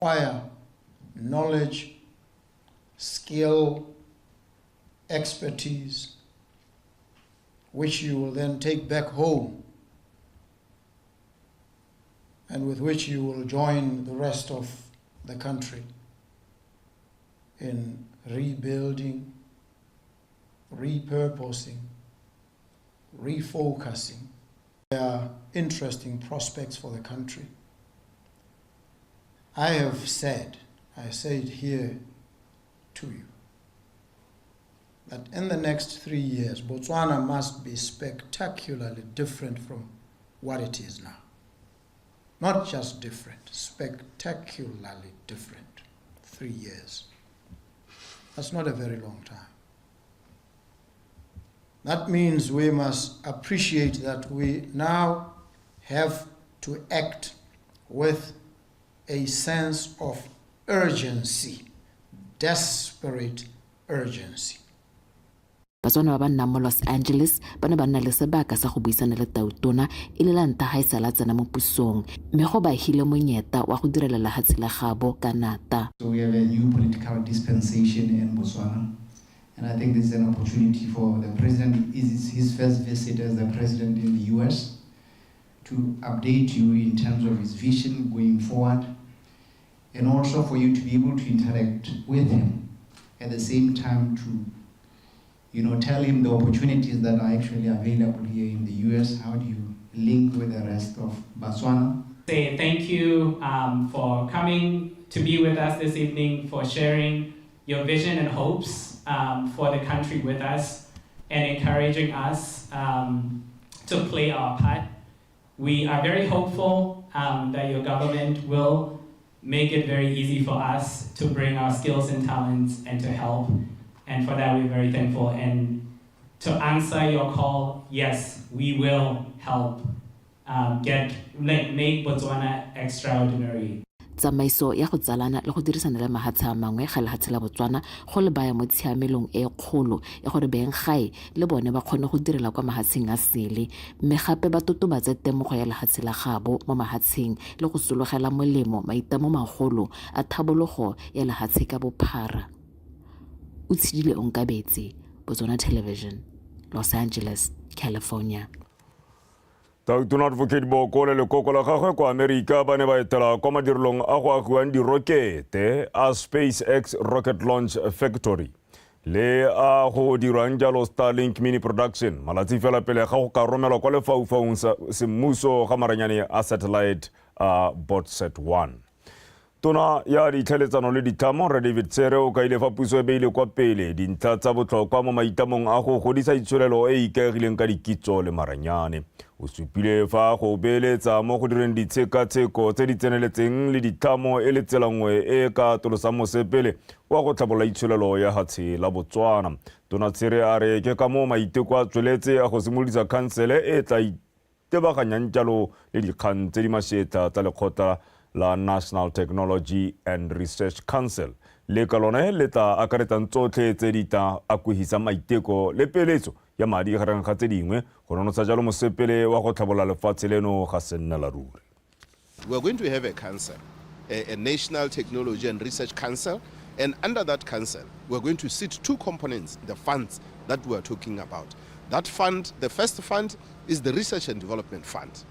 Acquire knowledge, skill, expertise, which you will then take back home and with which you will join the rest of the country in rebuilding, repurposing, refocusing. There are interesting prospects for the country. I have said, I say it here to you, that in the next 3 years, Botswana must be spectacularly different from what it is now. Not just different, spectacularly different. 3 years. That's not a very long time. That means we must appreciate that we now have to act with a sense of urgency, desperate urgency. Batswana ba ba nnang mo Los Angeles ba ne ba nna le sebaka sa go buisana le Tautona e le la ntlha ga e sala tsena mo pusong, mme go ba hile monyetla wa go direla lehatshe la gabo ka nata. So we have a new political dispensation in Botswana. And I think this is an opportunity for the president. It is his first visit as the president in the US to update you in terms of his vision going forward, and also for you to be able to interact with him at the same time to tell him the opportunities that are actually available here in the US. How do you link with the rest of Botswana? Say thank you for coming to be with us this evening, for sharing your vision and hopes for the country with us, and encouraging us to play our part. We are very hopeful that your government will make it very easy for us to bring our skills and talents and to help. And for that, we're very thankful. And to answer your call, yes, we will help get like, make Botswana extraordinary. Tsamaiso ya go tsalana le go dirisana le mahatshe a mangwe ga lehatshe la Botswana go le baya mo tshiamelong e kgolo ya gore beng gae le bone ba kgone go direla kwa mahatsheng a sele, mme gape ba totobatse temogo ya lehatshe la gabo mo mahatsheng le go sologela molemo maitlamo magolo a thabologo ya lehatshe ka bophara. O tshedile Onkabetse, Botswana Television, Los Angeles, California. Tautona Advocate Boko le lekoko la gagwe kwa Amerika ba ne ba etela kwa madirelong a go agiwang dirokete a SpaceX Rocket Launch Factory le a go dirwang jalo Starlink Mini Production, malatsi fela pele ga go ka romelwa kwa lefaufaung semmuso ga maranyane a satellite a BOTSAT 1. Tona ya Ditlhaeletsano le Ditlhamo, Rre David Tshere, o kaile fa puso e beile kwa pele dintlha tsa botlhokwa mo maitamong a go godisa itsholelo e e ikaegileng ka dikitso le maranyane. O supile fa go beeletsa mo go direng ditshekatsheko tse di tseneletseng le ditlhamo e le tsela nngwe e e ka atolosang mosepele wa go tlhabolola itsholelo ya hatshe la Botswana. Tona Tshere a re ke ka moo maiteko a tsweletse a go simolodisa khansele e tla itebaganyang jalo le dikgang tse di mašetla tsa lekgotla la National Technology and Research Council, le ka lone le tla akaretsang tsotlhe tse di tla akogisang maiteko le peeletso ya madi, gareng ga tse dingwe, go nonotsha jalo mosepele wa go tlhabolola lefatshe leno ga sennela ruri. We are going to have a council, a National Technology and Research Council, and under that council, we are going to sit two components, the funds that we are talking about. That fund, the first fund is the Research and Development Fund.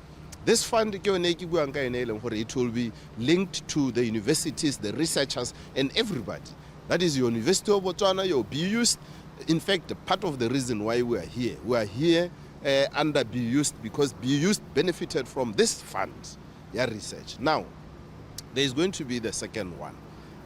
This fund, ke yone e ke buang ka yone, e leng gore it will be linked to the universities, the researchers, and everybody. That is your University of Botswana, your BUST. In fact, part of the reason why we are here under BUST because BUST benefited from this fund, ya research. Now, there is going to be the second one,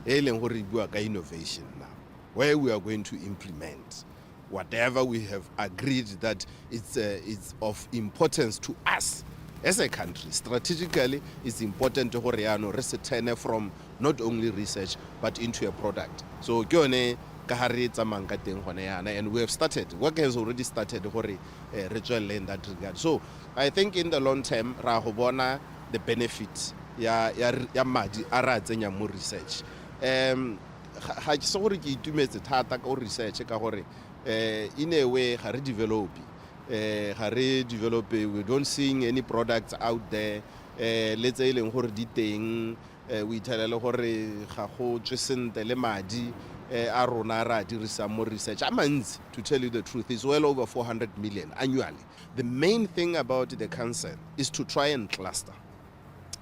e leng gore e bua ka innovation now, where we are going to implement whatever we have agreed that it's of importance to us as a country. Strategically, it's important gore yaanong re se turn from not only research but into a product. So ke yone ka ga re tsamayang ka teng gone yana, and we have started, work has already started gore re tswelele in that regard. So I think in the long term ra go bona the benefit ya madi a re a tsenyang mo research. Ga ke se gore ke itumetse thata ka research, ka gore in a way ga re develop, we don't seeing any products out there. Le tse e leng gore di teng. O ithela le gore ga go tswe sentle le madi a rona re a dirisang mo research a mantsi. To tell you the truth, is well over 400 million annually. The main thing about the council is to try and cluster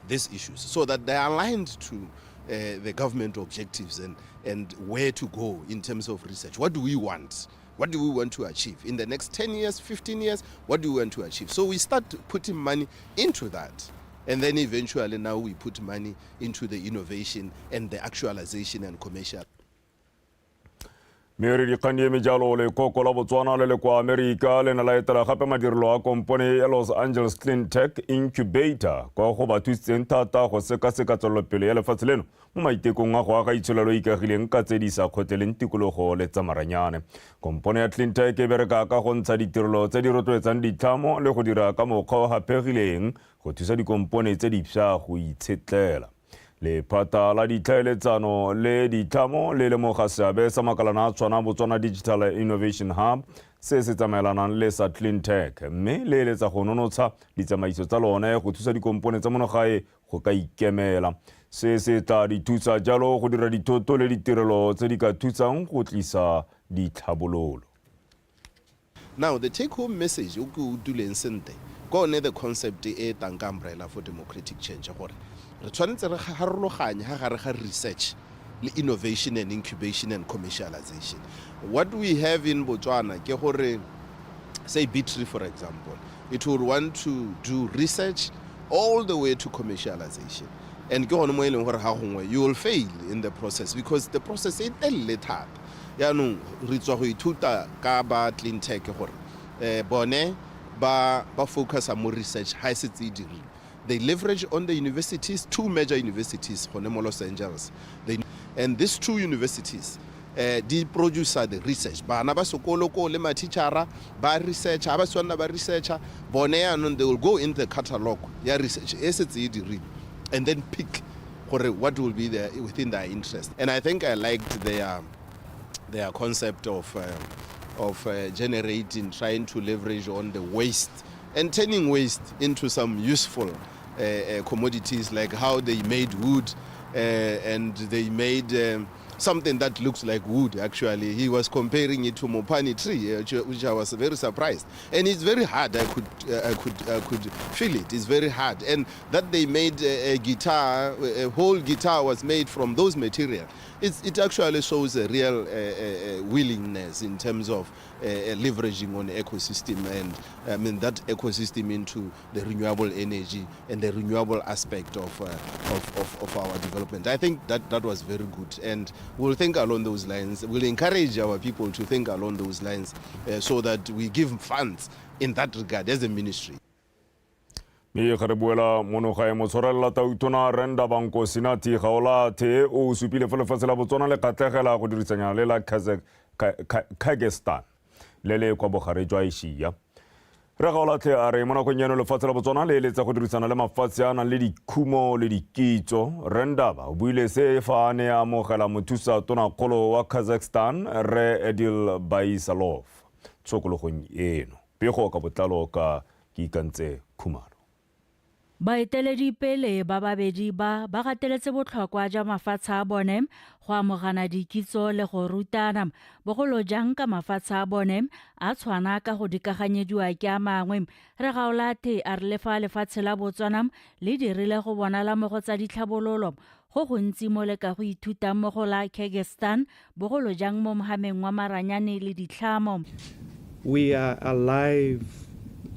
these issues so that they are aligned to the government objectives and where to go in terms of research. What do we want? What do we want to achieve in the next 10 years, 15 years? What do we want to achieve? So we start putting money into that. And then eventually now we put money into the innovation and the actualization and commercial. Mme re dikgang di eme jalo. Lekoko la Botswana le le kwa Amerika le ne la etela gape madirelo a kompone ya Los Angeles Clean Tech Incubator, kwa go ba thusitseng thata go sekaseka tswelelopele ya lefatshe leno mo maitekong a go aga itsholelo e ikagileng ka tse di sa kgotleleng tikologo le tsa maranyane. Kompone ya Clean Tech e bereka ka go ntsha ditirelo tse di rotloetsang ditlhamo le go dira ka mokgwa o haphegileng go thusa dikompone tse difsa go itshetlela. Lephata la Ditlhaeletsano le Ditlhamo le lemoga seabe sa makalana a tshwana Botswana Digital Innovation Hub se se tsamaelanang le sa Clean Tech, mme le eletsa go nonotsha ditsamaiso tsa lone go thusa dikompone tsa monogae go ka ikemela. Se se tla di thusa jalo go dira dithoto le ditirelo tse di ka thusang go tlisa ditlhabololo. Now, the take-home message o ke o utlwileng sentle ke one the concept e tang ka Umbrella for Democratic Change, gore re tshwanetse re harologanye ga gare ga research le innovation and incubation and commercialization. What we have in Botswana ke gore, say BITRI, for example, it would want to do research all the way to commercialization, and ke gone mo e leng gore ga gongwe you will fail in the process because the process e telele thata. Yaanong re tswa go ithuta ka ba Clean Tech gore bone ba focusa mo research ha e setse e dirilwe. They leverage on the universities, two major universities gone mo Los Angeles. And these two universities di producer the research. Bana ba sekolo ko le mathichara ba research, ha ba swanna ba researcher bone, yaanong they will go in the catalog ya research e setse e dirilwe and then pick gore what will be within their interest. And I think I liked their concept of generating, trying to leverage on the waste and turning waste into some useful commodities, like how they made wood and they made something that looks like wood. Actually, he was comparing it to mopani tree, which I was very surprised. And it's very hard. I could feel it. It's very hard. And that they made a guitar, a whole guitar was made from those material. It actually shows a real willingness in terms of leveraging on the ecosystem and, I mean, that ecosystem into the renewable energy and the renewable aspect of our development. I think that that was very good, and we'll think along those lines. We'll encourage our people to think along those lines so that we give funds in that regard as a ministry. Mme ga re buela monogae, motshwarelela tautona Rre Ndaba Nkosinathi Gaolathe o supile fa lefatshe la Botswana le kgatlhegela go dirisanya le la Kyrgyzstan le le kwa bogare jwa Asia. Re Gaolathe a re mo nakong eno lefatshe la Botswana le eletsa go dirisana le mafatshe a nang le dikhumo le dikitso. Rre Ndaba o buile se fa a ne a amogela mothusa tonakgolo wa Kazakhstan, Re Edil Baisalov, tshokologong eno. Pego ka botlalo ka ke Ikantse Khumalo. Baeteledipele ba babedi ba ba gateletse botlhokwa jwa mafatshe a bone go amogana dikitso le go rutana, bogolo jang ka mafatshe a bone a tshwana ka go dikaganyediwa ke a mangwe. Re Gaolathe a re le fa lefatshe la Botswana le dirile go bonala mo go tsa ditlhabololo, go gontsi mo le ka go ithutang mo go la Kyrgyzstan, bogolo jang mo mohameng wa maranyane le ditlhamo. We are alive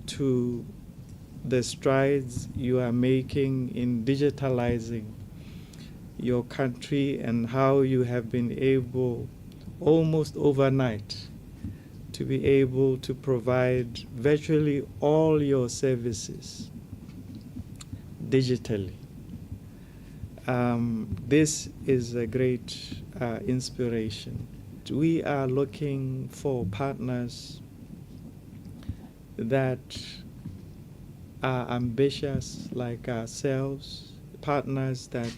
to the strides you are making in digitalizing your country and how you have been able, almost overnight, to be able to provide virtually all your services digitally. This is a great inspiration. We are looking for partners that are ambitious like ourselves, partners that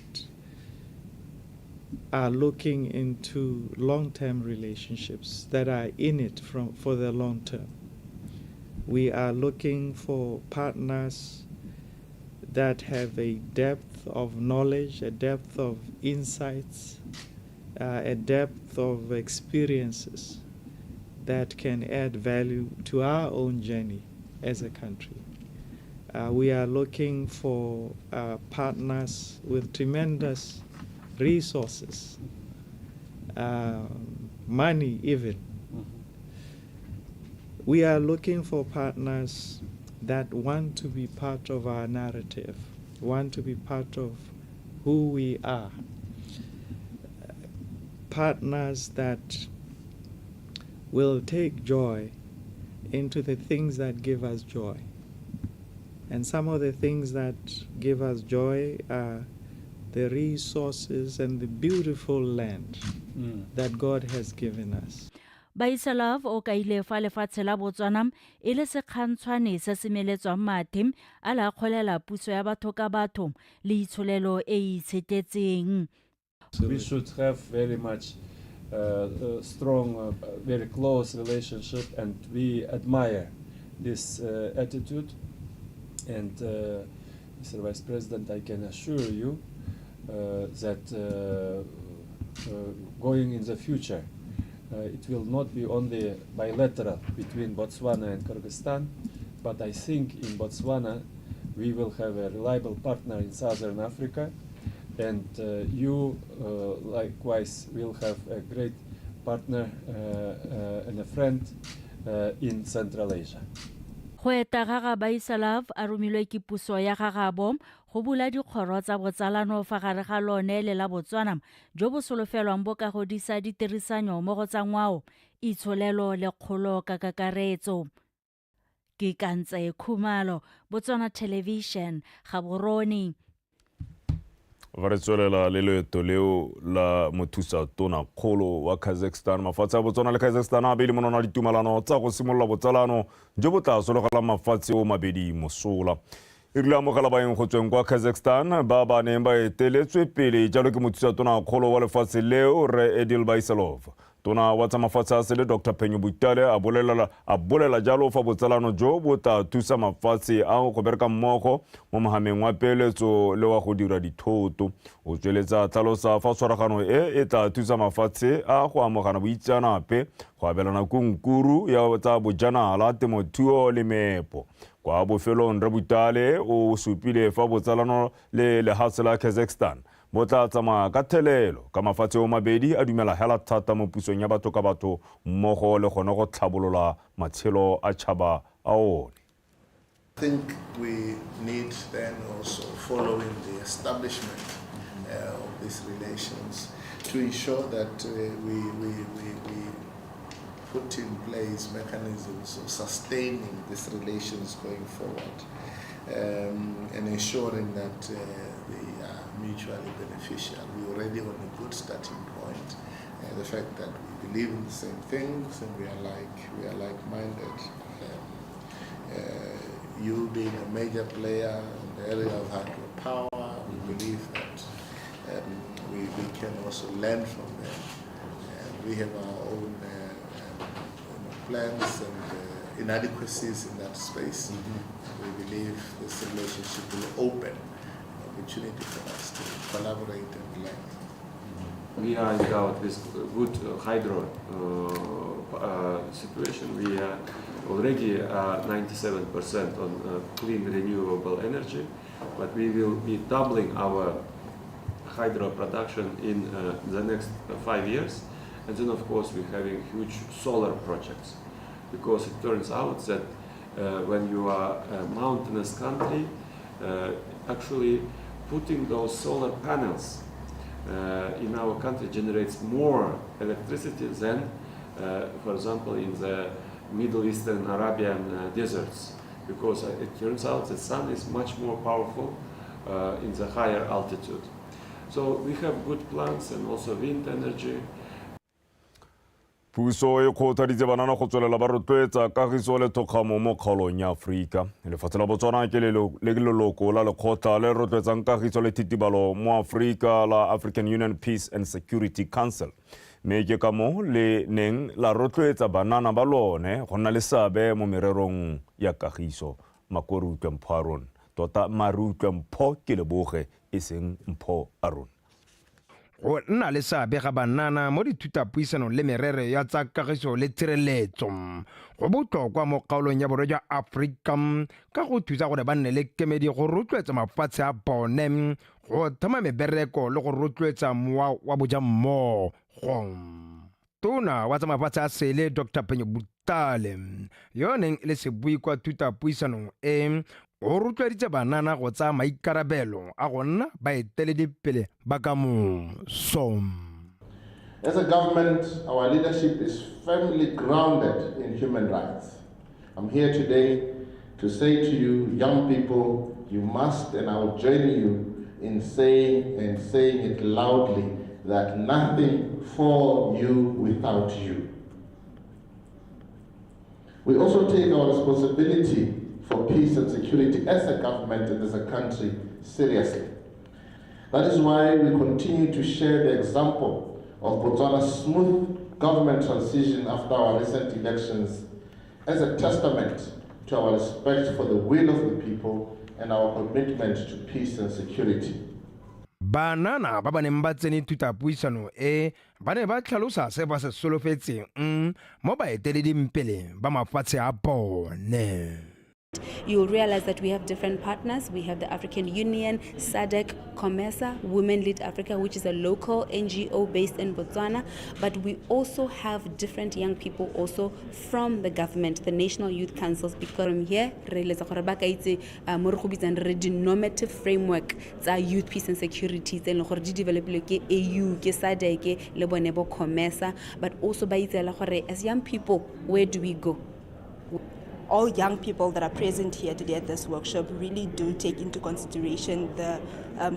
are looking into long-term relationships, that are in it for the long term. We are looking for partners that have a depth of knowledge, a depth of insights, a depth of experiences that can add value to our own journey as a country. We are looking for partners with tremendous resources, money even. We are looking for partners that want to be part of our narrative, want to be part of who we are. Partners that will take joy into the things that give us joy. And some of the things that give us joy are the resources and the beautiful land that God has given us. Baisalov o kaile fa lefatshe la Botswana e le sekgantshwane se se meletswang mathe a la kgolela puso ya batho ka batho le itsholelo e e itshetetseng. We should have very much strong, very close relationship, and we admire this attitude. And Mr. Vice President, I can assure you that going in the future, it will not be only bilateral between Botswana and Kyrgyzstan, but I think in Botswana we will have a reliable partner in Southern Africa, and you likewise will have a great partner and a friend in Central Asia. Go eta ga ga Baisalov a romilwe ke puso ya gagabo go bula dikgoro tsa botsalano fa gare ga lone le la Botswana jo bo solofelwang bo ka godisa ditirisanyo mo go tsa ngwao, itsholelo le kgolo ka kakaretso. Ke Kantse Khumalo, Botswana Television, Gaborone. Fa re tswelela le leeto leo la mothusa tona kgolo wa Kazakhstan, mafatshe a Botswana le Kazakhstan a beile monwana ditumalano tsa go simolola botsalano jo bo tla sologelang mafatshe o mabedi mosola. E rile amogela baeng go tsweng kwa Kazakhstan ba ba neng ba eteletswe pele jalo ke mothusa tona kgolo wa lefatshe leo, Re Edil Baisalov, tona wa tsa mafatshe a sele Dr Phenyo Butale a bolela jalo fa botsalano jo bo tla thusa mafatshe a go bereka mmogo mo mohameng wa peeletso le wa go dira dithoto. O tsweletsa tlhalosa fa tshwaragano e e tla thusa mafatshe a go amogana boitseanape, go abelana kunkuru ya tsa bojanala, temothuo le meepo. Kwa bofelong, Re Butale o supile fa botsalano le lehatshe la Kazakhstan bo tla tsamaya ka thelelo ka mafatshe o mabedi a dumela hela thata mo pusong ya batho ka batho mmogo le gone go tlhabolola matshelo a tšhaba a one. I think we need then also, following the establishment of these relations, to ensure that we put in place mechanisms of sustaining these relations going forward and ensuring that they are mutually beneficial. We're already on a good starting point. The fact that we believe in the same things and we are like-minded. You being a major player in the area of hydropower, we believe that we can also learn from them. And we have our own plans and inadequacies in that space. We believe this relationship will open an opportunity for us to collaborate and learn. We are endowed with good hydro situation. We are already 97% on clean renewable energy, but we will be doubling our hydro production in the next 5 years. And then, of course, we're having huge solar projects, because it turns out that when you are a mountainous country, actually putting those solar panels in our country generates more electricity than, for example, in the Middle Eastern Arabian deserts, because it turns out the sun is much more powerful in the higher altitude. So we have good plans and also wind energy. Puso e kgothaditse banana go tswelela ba rotloetsa kagiso le thokgamo mo kgaolong ya Aforika. Lefatshe la Botswana ke le leloko la lekgotla le rotloetsang kagiso le thitibalo mo Aforika la African Union Peace and Security Council, mme ke ka mo le neng la rotloetsa banana ba lone go nna le seabe mo mererong ya kagiso. Makore utlwe Mphoaron. Tota mma re utlwe Mpho Keleboge e seng Mpho Aron. Go nna le seabe ga banana mo dithutapuisanong le merero ya tsa kagiso le tshireletso go botlhokwa mo kgaolong ya borwa jwa Aforika ka go thusa gore ba nne le kemedi go rotloetsa mafatshe a bone go thoma mebereko le go rotloetsa mowa wa bojammogo. Tona wa tsa mafatshe a sele Dr Phenyo Butale yo o neng e le sebui kwa thutapuisanong e o rotloeditse banana go tsaya maikarabelo a go nna baeteledipele ba ka moso. As a government, our leadership is firmly grounded in human rights. I'm here today to say to you, young people, you must, and I will join you in saying and saying it loudly, that nothing for you without you. We also take our responsibility for peace and security as a government and as a country seriously. That is why we continue to share the example of Botswana's smooth government transition after our recent elections as a testament to our respect for the will of the people and our commitment to peace and security. Banana ba ba neng ba tsene thutapuisano e ba ne ba tlhalosa se ba se solofetseng mo baeteleding pele ba mafatshe a bone. You'll realize that we have different partners. We have the African Union, SADC, COMESA, Women Lead Africa, which is a local NGO based in Botswana. But we also have different young people also from the government, the National Youth Councils, because from here, re eletsa gore ba ka itse mo re go bitsang re di-normative framework tsa youth peace and security tse e leng gore di developilwe ke AU, ke SADC, le bone bo COMESA, but also ba itseela gore as young people, where do we go? All young people that are present here today at this workshop really do take into consideration the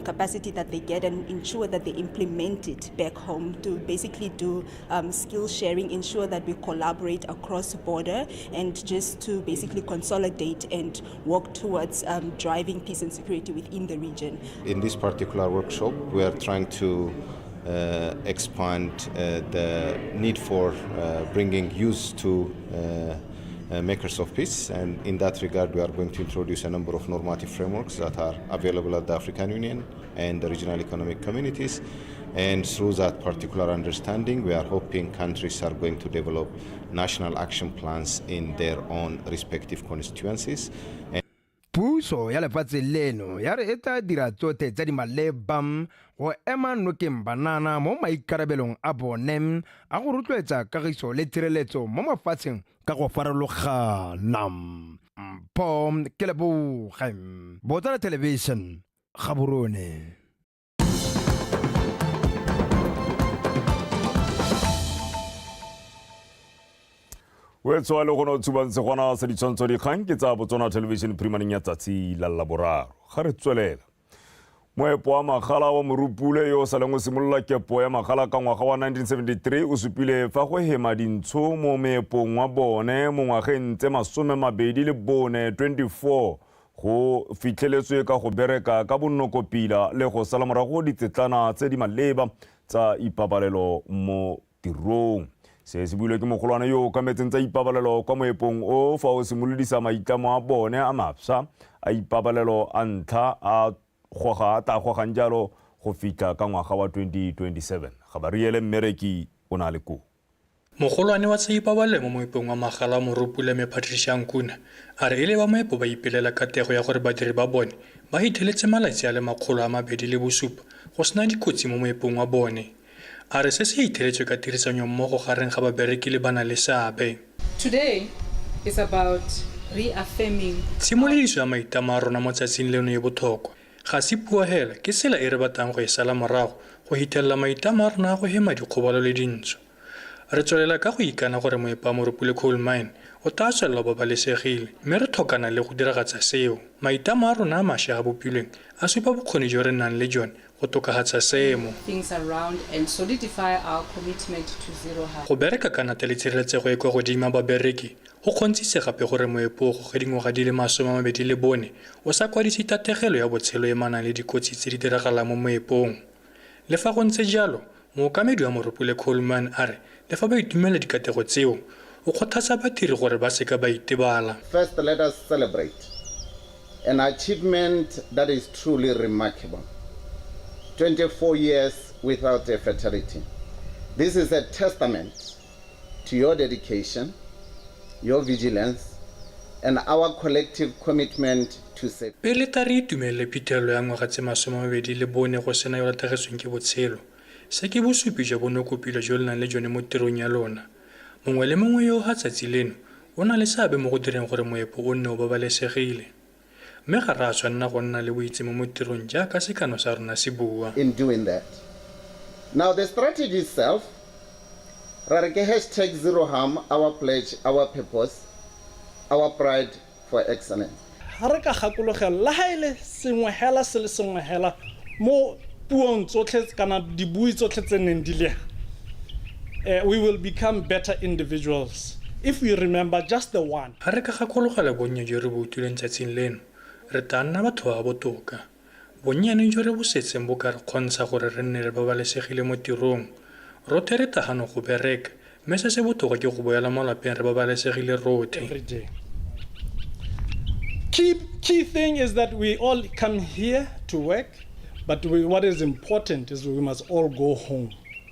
capacity that they get and ensure that they implement it back home to basically do skill sharing, ensure that we collaborate across border, and just to basically consolidate and work towards driving peace and security within the region. In this particular workshop, we are trying to expand the need for bringing youth to makers of peace, and in that regard we are going to introduce a number of normative frameworks that are available at the African Union and the regional economic communities, and through that particular understanding we are hoping countries are going to develop national action plans in their own respective constituencies. Puso ya lefatshe leno ya re e tla dira tsotlhe tse di maleba go ema nokeng banana mo maikarabelong a bone a go rotloetsa kagiso le tshireletso mo mafatsheng ka go farologana. Mpho Keleboge, Botswana Television, Gaborone. O tswa le gone o tshubang segwana sa ditshwantsho dikgang ke tsa Botswana Television phirimaneng ya tsatsi la Laboraro. Ga re tswelela. Moepo wa magala wa Morupule yo o saleng o simolola kepo ya magala ka ngwaga wa 1973 o supile fa go hema dintsho mo meepong wa bone mo ngwageng tse 24 24 go fitlheletswe ka go bereka ka bonokopila le go sala morago ditsetlana tse di maleba tsa ipabalelo mo tirong. Se se builwe ke mogolwane yo o okametseng tsa ipabalelo kwa moepong o fa o simolodisa maitlamo a bone a mafsa a ipabalelo a ntlha a goga a tla gogang jalo go fitlha ka ngwaga wa 2027. Gabariele Mmereki o na le koo. Mogolwane wa tsa ipabalelo mo moepong wa magala wa Morupule Mme Patricia Nkuna a re e le ba moepo ba ipelela katlego ya gore badiri ba bone ba hitheletse malatsi a le 207 go sena dikotsi mo moepong wa bone. A re se se itheletswe ka tirisanyommogo gareng ga babereki le ba na le seabe. Today is about reaffirming. Tshimolodiso ya maitlamo a rona mo tsatsing leno e botlhokwa. Ga se puo hela, ke tsela e re batlang go e sala morago go hithelela maitlamo a rona a go hema dikgobalo le dintsho. Re tswelela ka go ikana gore moepo wa Morupule Coal Mine o tla tswelela o babalesegile mme re tlhokana le go diragatsa seo. Maitlamo a rona a mašwa a bopilweng a supa bokgoni jo re nang le jone go tokafatsa seemo. Things around and solidify our commitment to zero harm. Go bereka ka nata le tshireletsego e kwa godimo ya babereki go kgontshitse gape gore moepo o goge dingwaga di le 24 o sa kwadise tategelo ya botshelo e manang le dikotsi tse di diragalang mo moepong. Le fa go ntse jalo, mookamedi wa Morupule Coal Mine a re le fa ba itumelela dikatego tseo, o kgothatsa badiri gore ba seka ba itebala. First, let us celebrate. An achievement that is truly remarkable. 24 years without a fatality. This is a testament to your dedication, your vigilance, and our collective commitment to safety. Pele ta re itumelele phitlhelelo ya ngwaga tse 24 go sena yo latlhegetsweng ke botshelo, se ke bosupi jwa bonokopila jo le nang le jone mo tirong ya lona. Mongwe le mongwe yo o ga tsatsi leno o na le seabe mo go direng gore moepo o nne o babalesegile. Mme ga re a tshwanela go nna le boitseme mo tirong jaaka sekano sa rona se bua. In doing that. Now the strategy itself, ra re ke hashtag zero harm, our pledge, our purpose, our pride for excellence. Ga re ka gakologelwa le ga e le sengwe hela se le sengwe hela mo puong tsotlhe kana dibui tsotlhe tse neng di le eh, we will become better individuals if we remember just the one. Ga re ka gakologelwa bonnye jo re bo utlwileng tsatsing leno, re tlaa nna batho ba ba botoka. Bonnyane jo re bo setseng bo ka re kgontsha gore re nne re babalesegile mo tirong. Rothe re tla gano go bereka, mme se se botoka ke go boela malapeng re babalesegile rothe. Every day. Key, key thing is that we all come here to work, but we, what is important is we must all go home.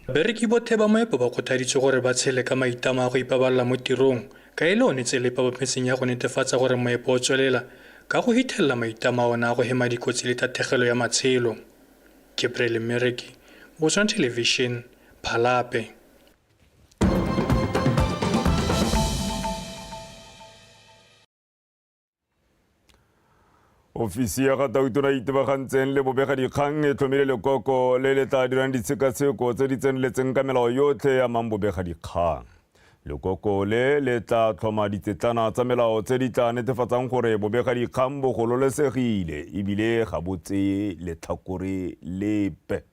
Babereki bothe ba moepo ba kgothaditswe gore ba tshele ka maitlamo a go ipabalela mo tirong ka e le one tsela e ipabapetseng ya go netefatsa gore moepo o tswelela ka go hithelela maitlamo a ona a go hema dikotsi le tathegelo ya matshelo. Gabriel Mmereki, Botswana Television, Phalape. Ofisi ya ga Tautona e itebagantseng le bobegadikgang e tlhomile lekoko le le tla dirang ditshekatsheko tse di tseneletseng ka melao yotlhe e amang bobegadikgang. Lekoko le le tla tlhoma ditsetlana tsa melao tse di tla netefatsang gore bobegadikgang bo gololesegile ebile ga bo tseye letlhakore lepe.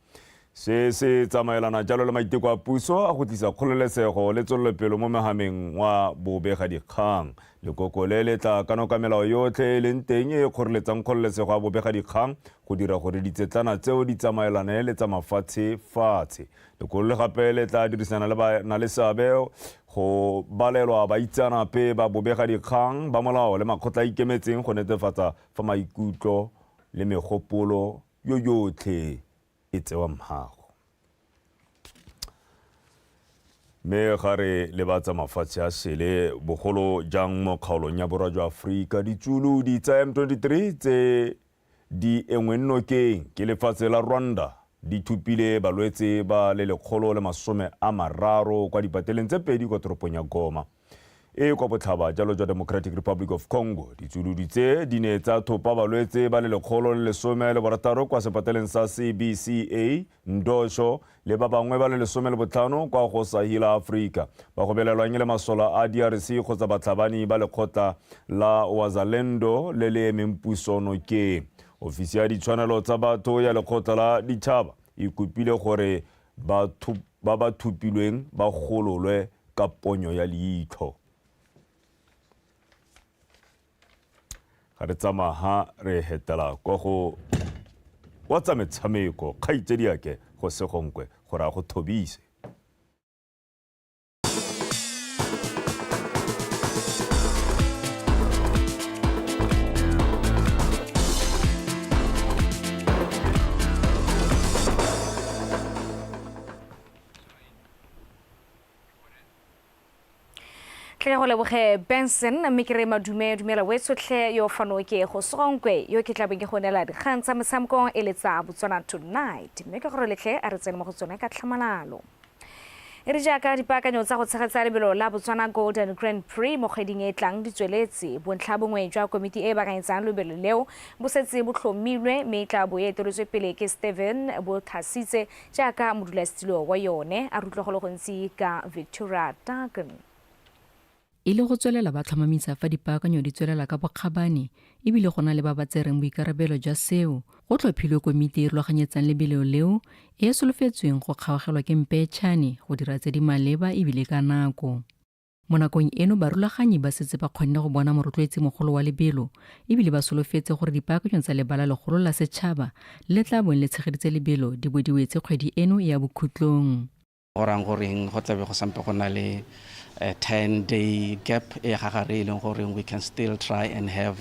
Se se tsamaelana jalo le maiteko a puso a go tlisa kgololesego le tswelelopelo mo mehameng wa bobegadikgang. Lekoko le le tla kanoka melao yotlhe e leng teng e e kgoreletsang kgololesego ya bobegadikgang go dira gore ditsetlana tseo di tsamaelane le tsa mafatshe-fatshe. Lekoko le gape le tla dirisana le ba-na-le-seabe go balelwa baitseanape ba bobegadikgang ba molao le makgotla a ikemetseng go netefatsa fa maikutlo le megopolo yo yotlhe e tsewa mhago. Mme ga re lebatsa mafatshe a sele, bogolo jang mo kgaolong ya borwa jwa Aforika, ditsuolodi tsa M23 tse di engweng nokeng ke lefatshe la Rwanda di thupile balwetse ba le 130 kwa dipateleng tse pedi kwa toropong ya Goma. E kwa botlhaba jalo jwa Democratic Republic of Congo. Ditsuolodi tse di ne tsa thopa balwetse ba le 116 kwa sepateleng sa CBCA Ndosho le ba bangwe ba le 15 kwa go Sahila Africa, ba go belelwang e le masola a DRC kgotsa batlhabani ba lekgotla la Wazalendo le le emeng puso nokeng. Ofisi ya ditshwanelo tsa batho ya lekgotla la ditšhaba e kopile gore ba ba thopilweng ba gololwe ka ponyo ya leitlho. Ga re tsamaya re hetela kwa go wa tsa metshameko kgaitsediake go segonkwe gore a go thobise. Tle go leboge Benson, mme ke re madume dumela we tsotlhe yo fano ke go sogonkwe yo ke tlabeng ke go neela dikgang tsa metshameko e le tsa Botswana Tonight, mme ke gore letlhe a re tsene mo go tsone ka tlhamalalo. E re jaaka dipaakanyo tsa go tshegetsa lebelo la Botswana Golden Grand Prix mo kgweding e tlang di tsweletse, bontlha bongwe jwa komiti e e baakanyetsang lobelo leo bo setse bo tlhomilwe, mme e tla bo e eteletswe pele ke Steven Bothasitse jaaka modulasetilo wa yone. A re utlwe go le gontsi ka Victoria Duggan. E le go tswelela ba tlhomamisa fa dipaakanyo di tswelela ka bokgabane e bile go na le ba ba tsereng boikarabelo jwa seo, go tlhophilwe komiti e e rulaganyetsang lebelo leo e e solofetsweng go kgaogelwa ke Mpeetšhane go dira tse di maleba e bile ka nako. Mo nakong eno barulaganyi ba setse ba kgonne go bona morotloetsi mogolo wa lebelo e bile ba solofetse gore dipaakanyo tsa lebala legolo la setšhaba le le tla bong le tshegeditse lebelo di bo di wetse kgwedi eno e ya bokhutlong. Go rayang goreng go tlabe go sampe go na le 10 day gap e ga gare e leng goreng we can still try and have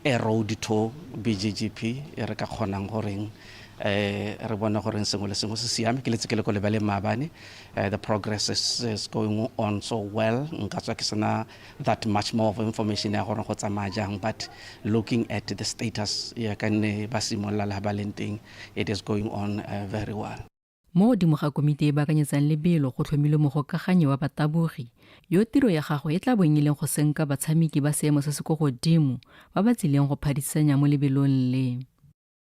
a road to BGGP e re ka kgonang goreng re bone goreng sengwe le sengwe se siame. Ke letse ke le ko lebaleng maabane, the progress is going on so well. Nka tswa ke sena that much more of information ya gore go tsamaya jang, but looking at the status ya ka nne ba simolola le ba leng teng, it is going on very well. Mo godimo ga komiti e e baakanyetsang lebelo go tlhomilwe mogokaganyi wa batabogi yo tiro ya gagwe e tla bong e leng go senka batshameki ba seemo se se ko godimo ba ba tsileng go phadisanya mo lebelong le.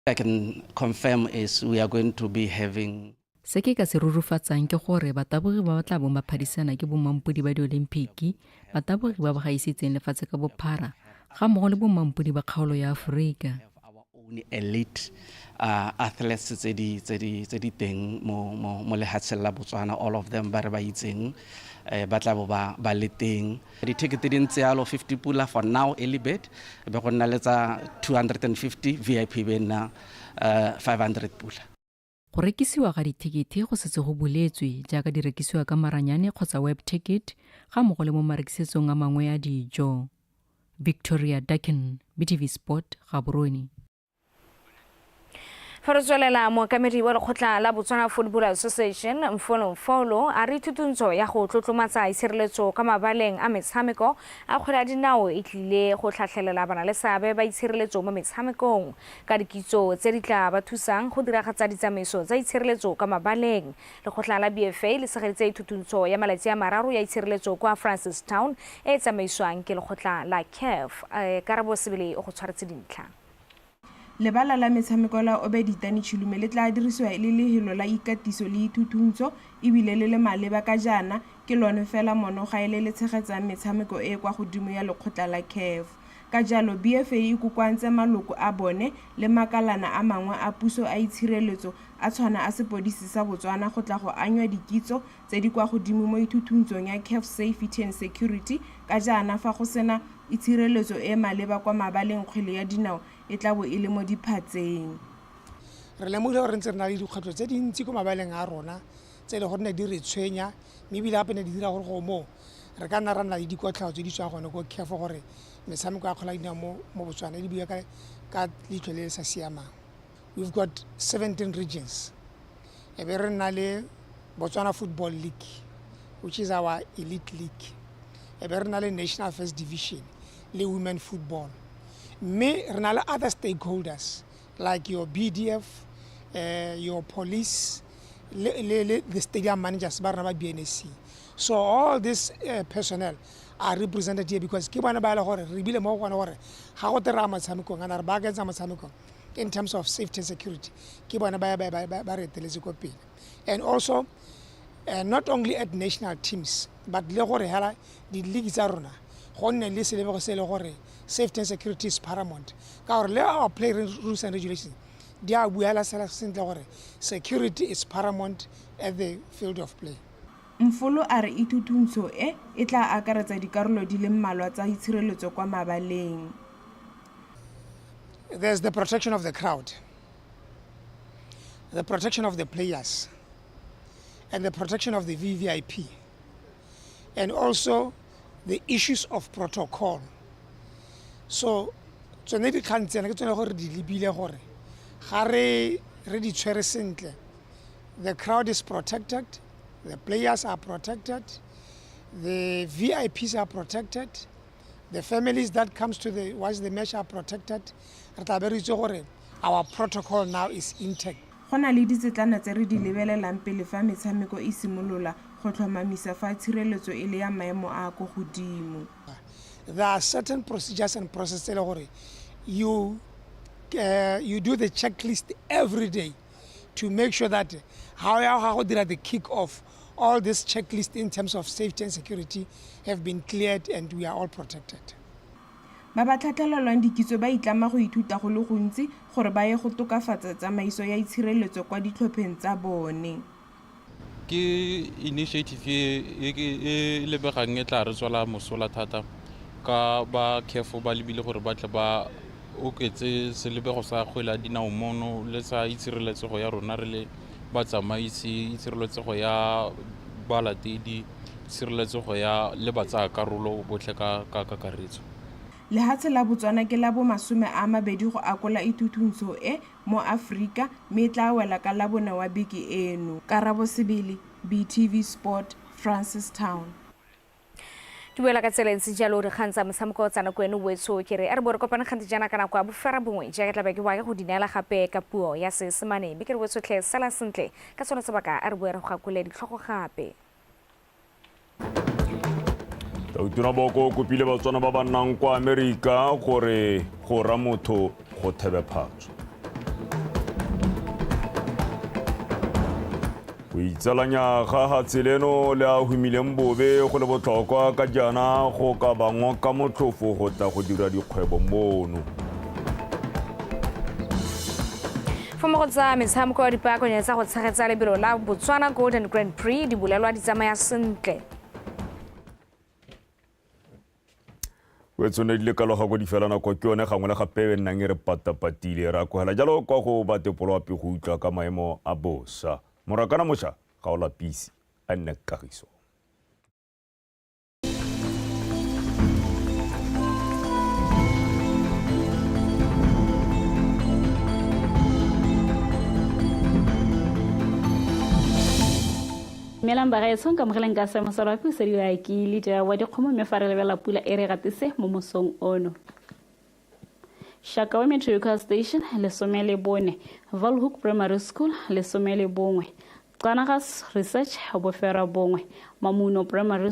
I can confirm is we are going to be having Se ke ka se rurufatsang ke gore batabogi ba ba tla bong ba phadisana ke bommampodi ba diolimpiki, batabogi ba ba gaisitseng lefatshe ka bophara ga mmogo le bommampodi ba kgaolo ya Aforika. Elite athletes tse di tse di tse di teng mo mo mo lehatsheng la Botswana, all of them ba re ba itseng ba tla bo ba ba le teng. Dithekete di ntse yalo, 50 pula for now early bird, be go nna le tsa 250, VIP be nna 500 pula. Go rekisiwa ga dithekethe go setse go buletswe jaaka di rekisiwa ka maranyane kgotsa web ticket ga mmogo le mo marekisetsong a mangwe a dijo. Victoria Dakin, BTV Sport, Gaborone. Fa re tswelela, mookamedi wa lekgotla la Botswana Football Association, Mfolo Mfolo, a re thutuntsho ya go tlotlomatsa itshireletso ka mabaleng a metshameko a kgwele ya dinao e tlile go tlhatlhelela bana le seabe ba itshireletso mo metshamekong ka dikitso tse di tla ba thusang go diragatsa ditsamaiso tsa itshireletso ka mabaleng. Lekgotla la BFA le segeditse ithutuntsho ya malatsi a mararo ya itshireletso kwa Francistown e e tsamaisiwang ke lekgotla la CAF. Karabo Sebele o go tshwaretse dintlha. Lebala la metshameko la Obed Itani Chilume le tlaa dirisiwa e le lehelo la ikatiso le ithuthuntsho e bile le le maleba ka jaana ke lone fela mono gae le le tshegetsang metshameko e e kwa godimo ya lekgotla la CAF. Ka jalo, BFA e kokoantse maloko a bone le makalana a mangwe a puso a itshireletso a tshwana a sepodisi sa Botswana go tla go anywa dikitso tse di kwa godimo mo ithuthuntsong ya CAF Safety and Security ka jaana fa go sena itshireletso e e maleba kwa mabaleng kgwele ya dinao e tla bo e le mo diphatseng. Re lemogile gore re ntse re na le dikgwetlho tse dintsi ko mabaleng a rona tse e le gore ne di re tshwenya, mme ebile gape ne di dira gore go moo re ka nna ra nna le dikotlhao tse di tswang gone ko CAF gore metshameko ya kgwele ya dinao mo Botswana e lebiwa ka leitlho le le sa siamang. We've got 17 regions, e be re nna le Botswana Football League, which is our elite league, e be re na le National First Division le women football, mme re na le other stakeholders like your BDF, your police le the stadium managers ba rona ba BNSC. So all this personnel are represented here because ke bone ba e le gore re bile mo go gone gore ga go tera motshamekong ana re baakanyetsa motshamekong in terms of safety and security, ke bone ba re eteletse ko pele. And also not only at national teams but le gore hela di-league tsa rona go nne le selebego se e le gore safety and security is paramount, ka gore le our play rules and regulations di a buela sela sentle gore security is paramount at the field of play. Mfolo a re ithuthuntsho e e tla akaretsa dikarolo di le mmalwa tsa itshireletso kwa mabaleng. There's the protection of the crowd, the protection of the players, and the protection of the VVIP, and also the issues of protocol. So tsone dikgang tsena ke tsone gore di lebile gore ga re di tshwere sentle, the crowd is protected, the players are protected, the VIPs are protected, the families that comes to the watch the match are protected. Re tla be re itse gore our protocol now is intact. Go na le ditsetlana tse re di lebelelang pele fa metshameko e simolola go tlhomamisa fa tshireletso e le ya maemo a a ko godimo. There are certain procedures and process tse e le gore you do the checklist every day to make sure that how ya ga go dira the kick off, all this checklist in terms of safety and security have been cleared and we are all protected. Ba ba tlhatlhelelwang dikitso ba itlama go ithuta go le gontsi gore ba ye go tokafatsa tsamaiso ya itshireletso kwa ditlhopheng tsa bone. Ke initiative e lebegang e tla re tswela mosola thata ka ba CAF ba lebile gore ba tle ba oketse selebego sa kgwele ya dinao mono le sa itshireletsego ya rona re le batsamaisi, itshireletsego ya balatedi, tshireletsego ya le batsayakarolo botlhe ka kakaretso. Lehatshe la Botswana ke la bo 20 go akola ithutuntsho e mo Aforika mme e tla wela ka Labone wa beke eno. Karabo Sebele, BTV Sport, Francistown. Di buela ka tsela e ntse jalo dikgang tsa motshameko tsa nako eno boetsho ke re a re bo re kopane kgante jaana ka nako ya bofera bongwe jaaka tla be ke boa ke go di neela gape ka puo ya Seesemane mme ke re boetshotlhe sala sentle ka sone sebaka a re boe re go gakole ditlhogo gape. Tautona Boko o kopile Batswana ba ba nnang kwa Amerika gore go ra motho go thebe phatso. Go itsalanya ga hatshe leno le a humileng bobe go le botlhokwa ka jaana go ka ba ngoka motlhofo go tla go dira dikgwebo mono. Fa mo go tsa metshameko ya dipaakanyo tsa go tshegetsa lebelo la Botswana Golden Grand Prix di bolelwa di tsamaya sentle. O tsone di le kaloga ko di fela nako ke yone gangwe le gape e nnang e re patapatile ra kogela jalo kwa go ba tepoloapi go utlwa ka maemo a bosa. Morakana moša ga o lapise a nne kagiso. Dumelang bagaetsho, nkamogeleng ka seemo sa loapi o sediwa ke leader wa dikgomo mme fa re lebelela pula e re gatise mo mosong ono. Shakawe Metrical Station 14, Valhoek Primary School 11, Qanagas Research 9, Mamuno Primary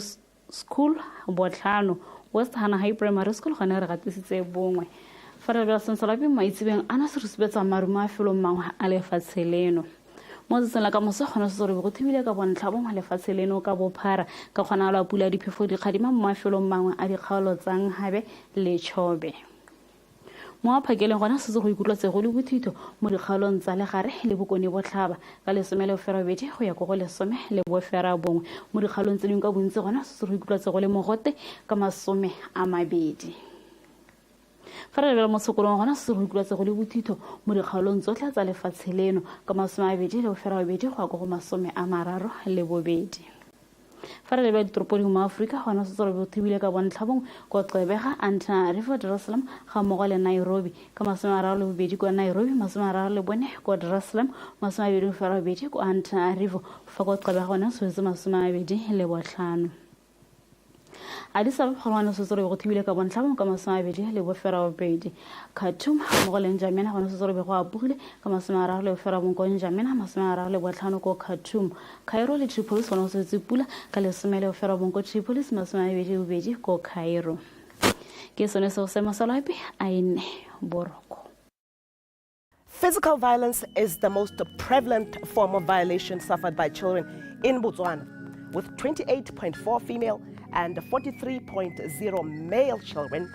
School 5, West Hana High Primary School gone re gatisitse 1. Fa re lebelela seng sa loapi maitsebeng a na se re supetsa marumo a felong mangwe a lefatshe leno. Mo tsatsing la ka moso gone se re go thibile ka bontlha bongwe lefatshe leno ka bophara ka kgonagalo ya pula diphefo dikgadima mo mafelong mangwe a dikgaolo tsa Nhabe le Chobe. Mo phakeleng gona setse go ikutlwa go le bothitho mo dikgaolong tsa legare le bokone botlhaba ka 18 go ya ko go 19. Mo dikgaolong tse dingwe ka bontsi gona setse go ikutlwa go le mogote ka 20. Fa re lebelela mo sekolong gona setse go ikutlwa go le bothitho mo dikgaolong tsotlhe tsa lefatshe leno ka 28 go ya ko go 32. Fa re lebelela ditoropo dingwe mo Aforika gona setse re bothibile ka bontlha bongwe ko Gqeberha, Antananarivo, Dar es Salaam ga mmogo le Nairobi ka 32 kwa Nairobi, 34 kwa Dar es Salaam, 28 kwa Antananarivo, fa kwa Gqeberha gona setse 25. Addis Ababa gona setse re go thibile ka bontlha bongwe ka 28. Khartoum mmogo le N'Djamena gona setse re be go apogile ka 31 ko N'Djamena, 35 ko Khartoum. Cairo le Tripolis gona go setse pula ka 19 ko Tripolis, 22 ko Cairo. Ke sone seo seemo sa loapi a e nne boroko. Physical violence is the most prevalent form of violation suffered by children in Botswana, with 28.4 female and 43.0 male children.